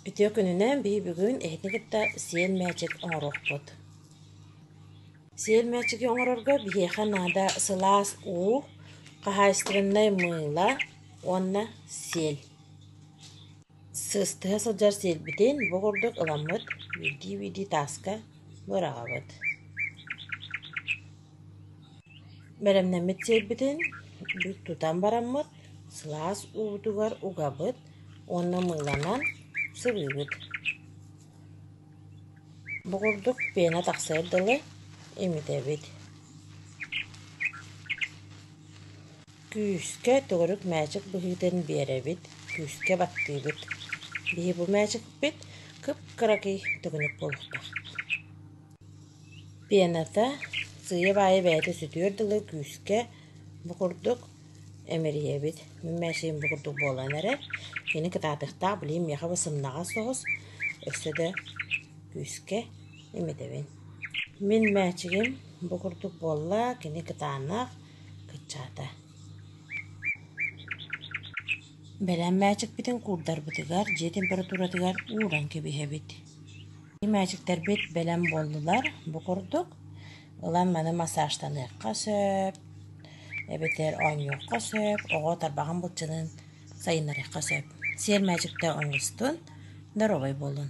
Үтүө күнүнэн биһи бүгүн эһитини кытта сиэл мээчик оҥоруохпут. Сиэл мээчиги оҥорорго биһиэхэ наада сылаас уу, хаһаайыстыбаннай мыыла уонна сиэл. Сыстыһа сылдьар сиэлбитин бу курдук ыламмыт биирдии-биирдии тааска быраҕабыт. Бэлэмнэммит сиэлбитин бүк тутан бараммыт сылаас уутугар угабыт уонна мыыланан сыбыыбыт. Бу курдук пена тахсыар дылы имитэбит. Күүскэ төгүрүк мээчик быһыытын биэрэбит, күүскэ баттыыбыт. Биһи бу мээчикпит кып-кыракый төгүнүк буолуохтаах. Пената сыыйа-баайа бэйэтэ сүтүөр дылы күүскэ бу курдук эмирийэбит. Мин мээчигим бу курдук буолан эрэр. Кини кытаатыахтаах, билигин миэхэ бу сымнаҕас соҕус, өссө да күүскэ имитэбин. Мин мээчигим бу курдук буолла, кини кытаанах, кыччаата. Бэлэм мээчикпитин куурдарбытыгар дьиэ температуратыгар ууран кэбиһэбит. Мээчиктэрбит бэлэм буоллулар бу курдук. Ылан маны массажтаныахха сөп, эбэтэр оонньуохха сөп, оҕо тарбаҕын былчыҥын сайыннарыахха сөп. Сиэр мээчиктэ оҥостун, доруобай буолун.